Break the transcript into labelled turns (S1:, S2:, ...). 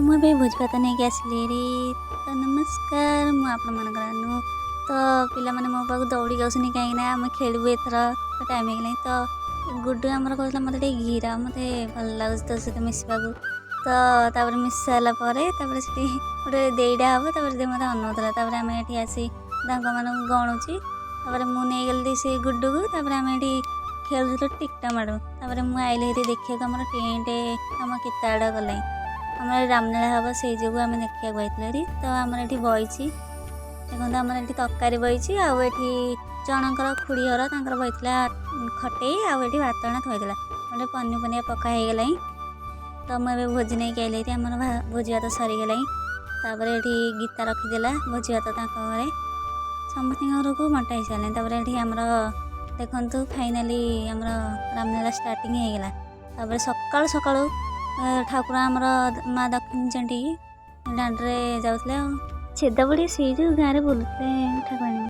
S1: ମୁଁ ଏବେ ଭୋଜି ଭାତ ନେଇକି ଆସିଲି ହେରି। ତ ନମସ୍କାର, ମୁଁ ଆପଣମାନଙ୍କର ଅନୁ। ତ ପିଲାମାନେ ମୋ ପାଖକୁ ଦୌଡ଼ିକି ଆସୁଛନ୍ତି, କାହିଁକିନା ଆମେ ଖେଳିବୁ ଏଥର। ତ ଟାଇମ୍ ହେଇଗଲାଣି। ତ ଗୁଡୁ ଆମର କହୁଥିଲା, ମୋତେ ଟିକେ ଘିର, ମୋତେ ଭଲ ଲାଗୁଛି ତୋ ସହିତ ମିଶିବାକୁ। ତ ତାପରେ ମିଶି ସାରିଲା ପରେ, ତାପରେ ସେଠି ଗୋଟେ ଦେଇଟା ହେବ। ତାପରେ ସେ ମୋତେ ଅନଉଥିଲା। ତାପରେ ଆମେ ଏଠି ଆସି ତାଙ୍କମାନଙ୍କୁ ଗଣୁଛି। ତାପରେ ମୁଁ ନେଇଗଲି ସେ ଗୁଡୁକୁ। ତାପରେ ଆମେ ଏଠି ଖେଳୁଥିଲୁ ଟିକଟା ମାଡ଼ୁ। ତାପରେ ମୁଁ ଆଇଲି ହେରି ଦେଖିବାକୁ, ଆମର ଟେଣ୍ଟ କାମ କେତେ ଆଡ଼ ଗଲାଣି। ଆମର ରାମଲୀଳା ହେବ, ସେଇ ଯୋଗୁଁ ଆମେ ଦେଖିବାକୁ ଆଇଥିଲୁ ହେରି। ତ ଆମର ଏଠି ବଇଛି ଦେଖନ୍ତୁ, ଆମର ଏଠି ତରକାରୀ ବଇଛି। ଆଉ ଏଠି ଜଣଙ୍କର ଖୁଡ଼ି ଘର, ତାଙ୍କର ବଇଥିଲା ଖଟେଇ, ଆଉ ଏଠି ଭାତ ଥୋଇଥିଲା। ଗୋଟେ ପନିପରିବା ପକା ହେଇଗଲାଣି। ତ ମୁଁ ଏବେ ଭୋଜି ନେଇକି ଆଇଲି ଏଠି। ଆମର ଭୋଜି ଭାତ ସରିଗଲାଣି। ତାପରେ ଏଠି ଗୀତା ରଖିଦେଲା ଭୋଜି ଭାତ ତାଙ୍କ ଘରେ। ସମସ୍ତଙ୍କ ଘରକୁ ବଣ୍ଟା ହେଇସାରିଲାଣି। ତାପରେ ଏଠି ଆମର ଦେଖନ୍ତୁ, ଫାଇନାଲି ଆମର ରାମଲୀଳା ଷ୍ଟାର୍ଟିଂ ହେଇଗଲା। ତାପରେ ସକାଳୁ ସକାଳୁ ଠାକୁର ଆମର ମା ଦକ୍ଷିଣ ଚଣ୍ଡୀ ଦାଣ୍ଡରେ ଯାଉଥିଲେ, ଆଉ ଛେଦାବୁଡ଼ି ସେଇ ଯେଉଁ ଗାଁରେ ବୁଲୁଥିଲେ ଠାକୁରାଣୀ।